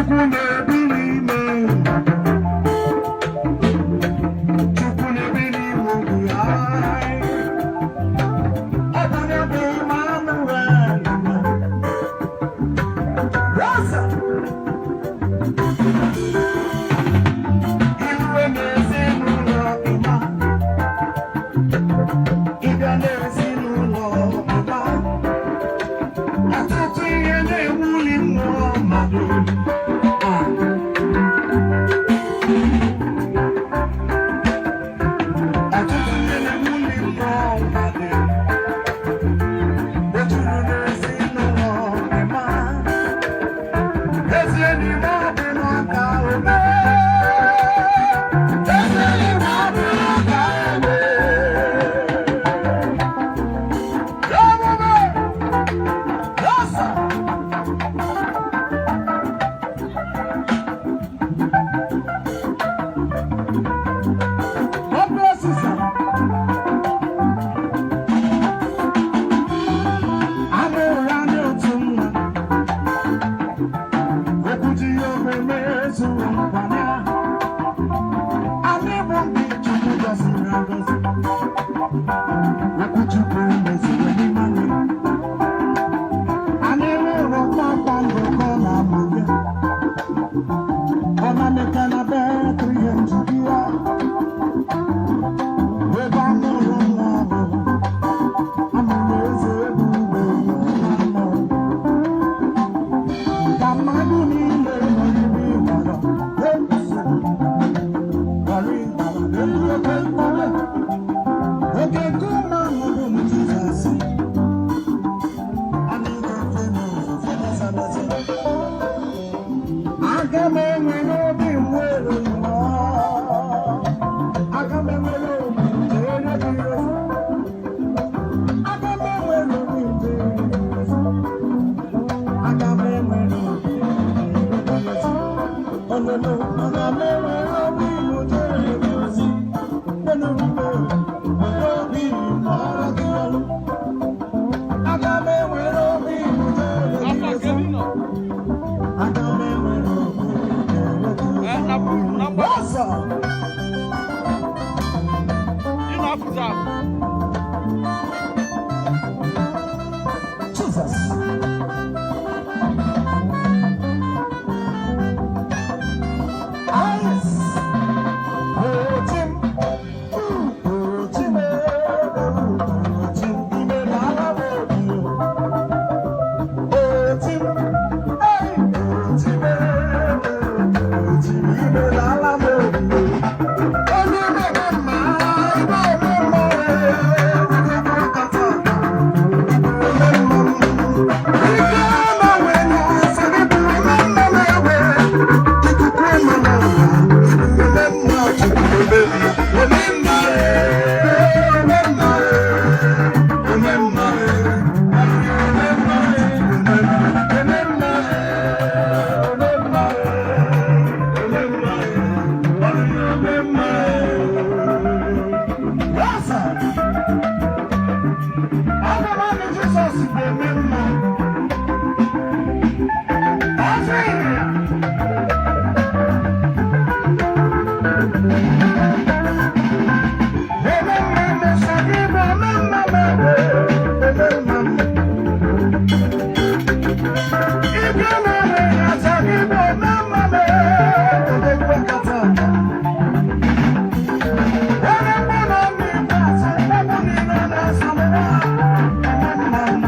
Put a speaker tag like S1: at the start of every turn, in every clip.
S1: Chukwu na-ebi n'ime mmadụ. Chukwu na-ebi n'ime obi anyị. Ọ bụ ya bụ Emmanuel. Yes, sir. Iwe n'ezinụlọ ịma, ịbịa n'ezinụlọ ịma, ọtụtụ ihe na-ewuli mmụọ mmadụ. Ah. Ọtụtụ ihe na-ewuli mmụọ mmadụ. O juru n'ezinụlọ ịma. Ezi enyi m ọ bụ n'ọka ome. Ezi enyi m ọ bụ n'ọka ome. Ebube! Yes, sir. God bless you, sir. Amụrụ anyị otu nwa. Okwu Jehova emezuo nkwa ya. Anyị bụ ndị Chukwu gọziri agọzi. Okwu Chukwu mezuru n'ime anyị. Anyị hụrụ kpakpando ka ọ na-amụnye. Ọ na-amịka na Betlehem Judia. Ebe a mụrụ nwa ọhụrụ. A mụrụ eze ebube nwa amụrụ. Ka mmadụ niile nọ n'ime ịgbara, ghara ịgbara elu oke mkpọrọ. Oke nkume ahụ bụ m Jizọs. Anyị ga-efe n'ofufe Nazareth. Aga m enwere obi m nwere mmụọ. Aga m enwere obi m jere gị ozi. Aga m enwere obi m jere gị ozi. Aga m enwere obi m jere gị ozi. Ololo, aga m enwere obi m jere gị ozi. Ololo, were obi m lụọrọ gị ọrụ. Aga m enwere obi m jere gị ozi. Aga m enwere obi m jere gị ozi.
S2: Na na mgbada.
S1: Ọsọ!
S2: Ị na-apụzi apụ.
S1: Jesus. Eyes. Ochim. Ochim. Ochim. Ime n'ala m obi. Ochim. Hey. Ochim. Ochim. Ime n'ala m obi. Onye na-eme mma, ime ome mma, ee, kata. Yes, sir. Aga m anụ Jizọs bụ ome mma. Ọzọ ịnyịnya. Ome mma mụsa gị bụ ome mma m ebe, ome mma m. Ike na-enwe asa gị bụ ome mma m ebe, odogwu nkata aka. Onye mgbu na ọmị igwe asọ, mgbagbu niile na-asọ m nwa, ome mma m.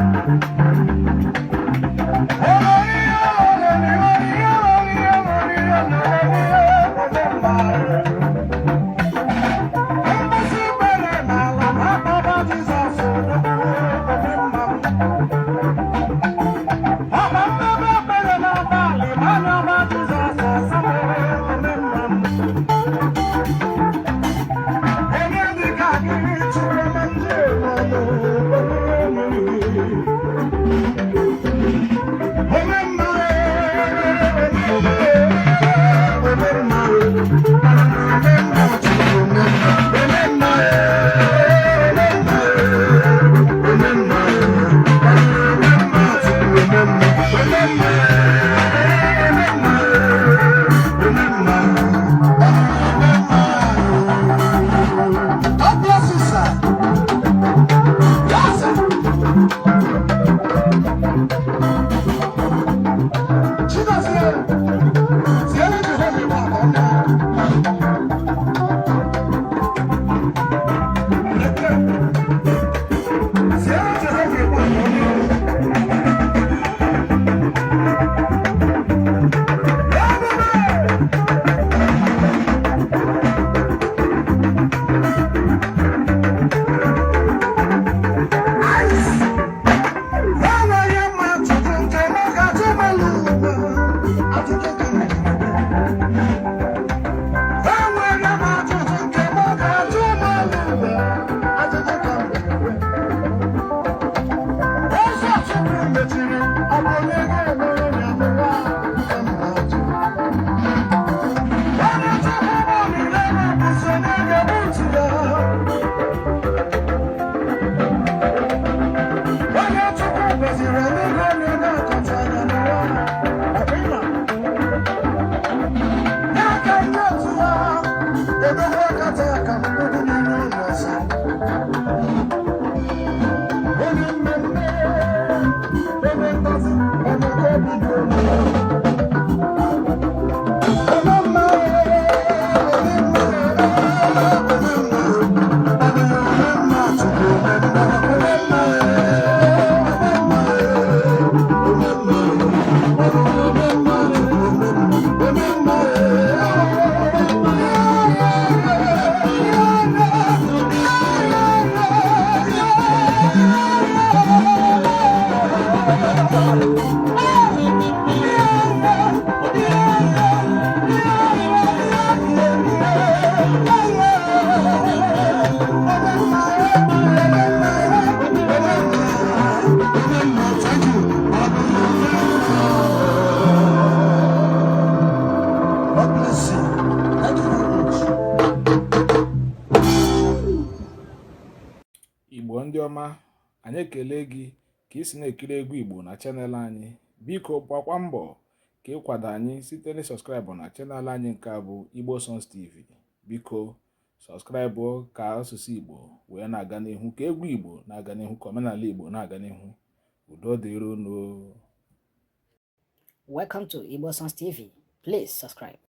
S1: Onye ngọzi, emeka obi dị omume. Ome mma, ome mma, ome mma, ome mma, Chukwu ome mma, ome mma, ome mma, ome mma, ome mma, Chukwu ome mma, ome mma, Thank you. God bless you. Thank you very much.
S3: Igbo ndị ọma, anyị ekele gị ka ị si na-ekiri egwu Igbo na channel anyị. Biko gbakwa mbọ ka ịkwado anyị site na subscribe na channel anyị nke a bụ Igbo Songs TV. Biko subscribe ka asụsụ Igbo wee na-aga n'ihu, ka egwu Igbo na-aga n'ihu, ka omenala Igbo na-aga n'ihu. Udo dịrị unu.
S4: Welcome to Igbo Songs TV. Please subscribe.